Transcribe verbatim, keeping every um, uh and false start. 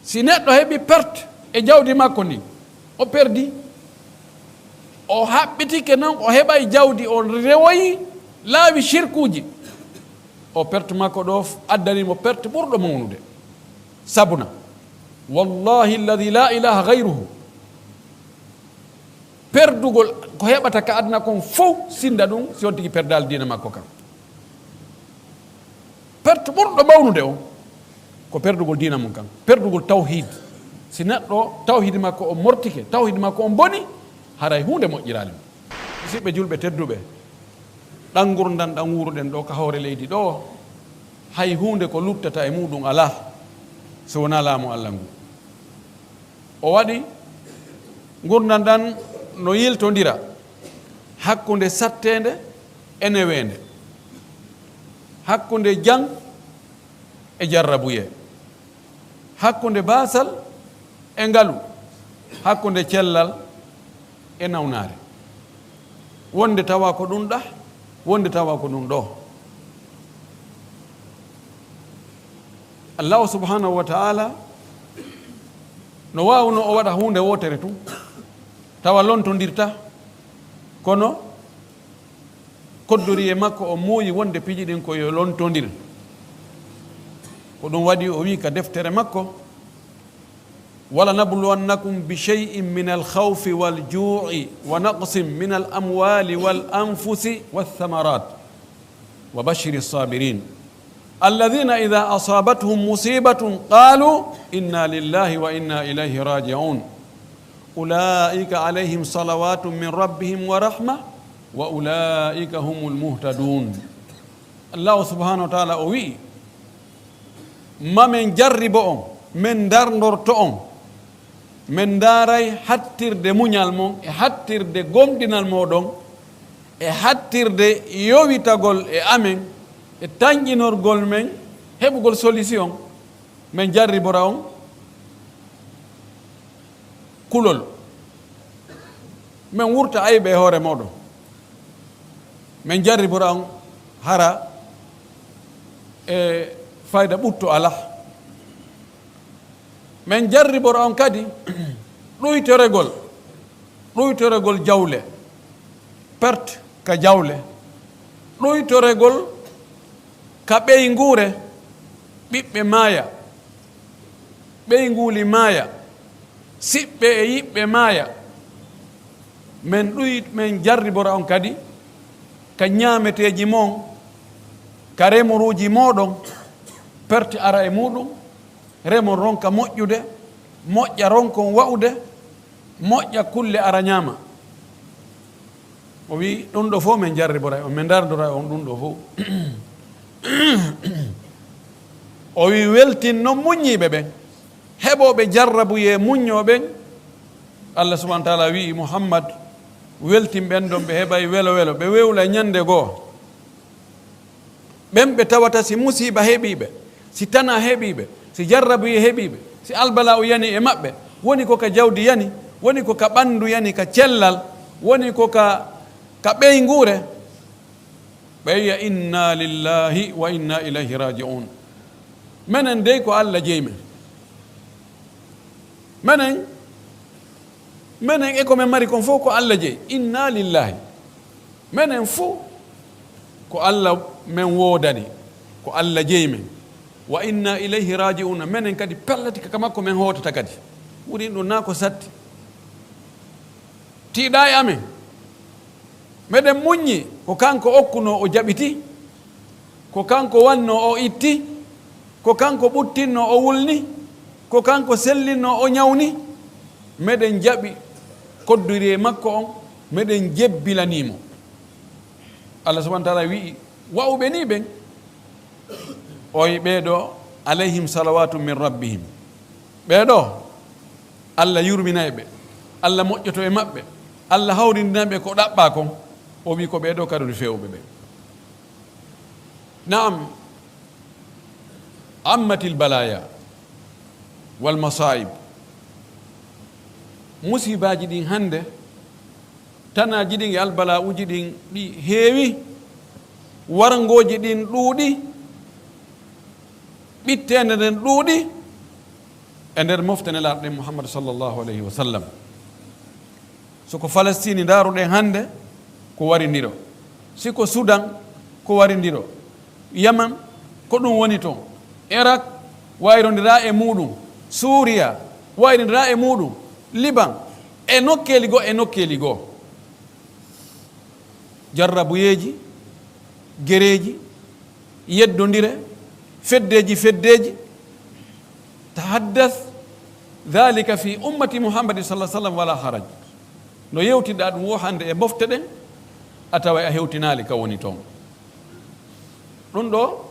Si neɗɗo heɓi perte e jawdi makko ndin, o perdi. O haɓɓitike non, o heɓay jawdi, o rewoyi laawi shirkuuji. O perte makko ɗo f-, addani mo perte ɓurɗo mawnude. Sabuna. Wallahi alladhi la ilaha ghayruhu. Perdugol ko heɓata ka aduna kon fow, sinda ɗum, si on tigi perdaali diina makko kan. Perte ɓurɗo mawnude on, ko perdugol diina mum kan, perdugol tawhid. Si neɗɗo tawhid makko on mortike, tawhid makko on boni, haray huunde moƴƴiraali mo. Musidɓe julɓe tedduɓe, ɗan ngurndan ɗan wuuruɗen ɗo ka hoore leydi ɗo, hay huunde ko luttata e muɗum alaa, so wonaa laamu Alla ngu. O waɗi ngurndan ɗan no yiltondira hakkunde satteende e neweende, hakkunde jam e jarrabuyee, hakkunde baasal e ngalu, hakkunde cellal e nawnaare. Wonde tawa ko ɗum ɗa, wonde tawa ko ɗum ɗo. Allahu subhanahu wa ta'ala no waawno o waɗa huunde wootere tun, tawa lontondirta, kono koddori e makko o muuyi wonde piiji ɗin ko yo lontondir. Ko ɗum waɗi o wi'i ka deftere makko, ولنبلونكم بشيء من الخوف والجوع ونقص من الأموال والأنفس والثمرات وبشر الصابرين الذين إذا أصابتهم مصيبة قالوا إنا لله وإنا إليه راجعون أولئك عليهم صلوات من ربهم ورحمة وأولئك هم المهتدون. Allahu subhanahu wa ta'ala o wi'i, ma men jarribo on, men ndarndorto on, men ndaaray hattirde muñal mon e hattirde gomɗinal mooɗon e hattirde yowitagol e amen e tanƴinorgol men heɓugol solution. Men jarribora on kulol, men wurta ayɓe e hoore mooɗon, men jarribora on hara e fayda ɓutto alaa. Men jarribora on kadi ɗuytoregol, ɗuytoregol jawle, perte ka jawle, ɗuytoregol ka ɓeynguure, ɓiɓɓe maaya, ɓeynguuli maaya, siɓɓe e yiɓɓe maaya. Men ɗuy-, men jarribora on kadi ka ñaameteeji mon, ka remoruuji mooɗon, perte ara e muuɗum, remon ronka moƴƴude, moƴƴa ronkon wa'ude, moƴƴa kulle ara ñaama. O wi'i, ɗum ɗo fof men jarribora on, men ndarndora on ɗum ɗo fof. O wi'i, weltin non muññiiɓe ɓen, heɓooɓe jarrabuyee muññoo ɓen. Allah subhanahu wa ta'ala wi'i, Muhammad, weltin ɓen ɗon ɓe heɓay welo welo, ɓe wewla ñande goo. Ɓen ɓe tawata si musiiba heɓiiɓe, si tana heɓiiɓe, si jarrabuye heɓiiɓe, si albala'u yani e maɓɓe, woni ko ka jawdi yani, woni ko ka ɓanndu yani, ka cellal, woni ko ka, ka ɓeynguure, ɓe wi'a, "Inna lillahi wa inna ilayhi raji'un." Menen dey ko Allah jeyi men. Menen, menen e ko men mari kon fof ko Allah jeyi. Inna lillahi. Menen fof ko Allah men woodani, ko Allah jeyi men. Wa inna ilayhi raji'un. Menen kadi pellet ka makko men hootata kadi. Wurin ɗum na ko satti. Tiiɗa e amen. Meɗen muññi ko kanko okkunoo o jaɓiti, ko kanko wannoo o itti, ko kanko ɓuttinnoo o wulni, ko kanko sellinnoo o ñawni. Meɗen jaɓi kodduri e makko on, meɗen jebbilanii mo. Allah subhanahu wa ta'ala wi'i, wa'uɓe ni ɓen, oy ɓee ɗo, alayhim salawatu min rabbihim. Ɓee ɗo, Allah yurminay ɓe, Allah moƴƴoto e maɓɓe, Allah hawrindinay ɓe ko ɗaɓɓaa kon. O wi'i ko ɓee ɗo karori feewɓe ɓen. Naam, ammatil balaya wal masaib. Musiibaaji ɗin hannde, tanaaji ɗin e albala'uuji ɗin ɗi heewi, warngooji ɗin ɗuuɗi, ɓitteende nden ɗuuɗi, e nder mofte Nelaaɗo ɗen Muhammad sallallahu alayhi wa sallam. So ko Falastini ndaaruɗen hannde, ko warindiro. Si ko Sudan, ko warindiro. Yaman, ko ɗum woni toon. Irak, wayrondiraa e muuɗum. Suuriya, wayrondiraa e muuɗum. Liban, e nokkeeli goo, e nokkeeli goo. Jarrabuyeeji, gereeji, yeddondire, feddeeji, feddeeji. Tahaddath dhalika fi ummati Muhammadin sallallahu alaihi wasallam wala haraj. No yewtiɗaa ɗum o hannde e mofte ɗen, a taway a hewtinaali ka woni toon. Ɗum ɗo,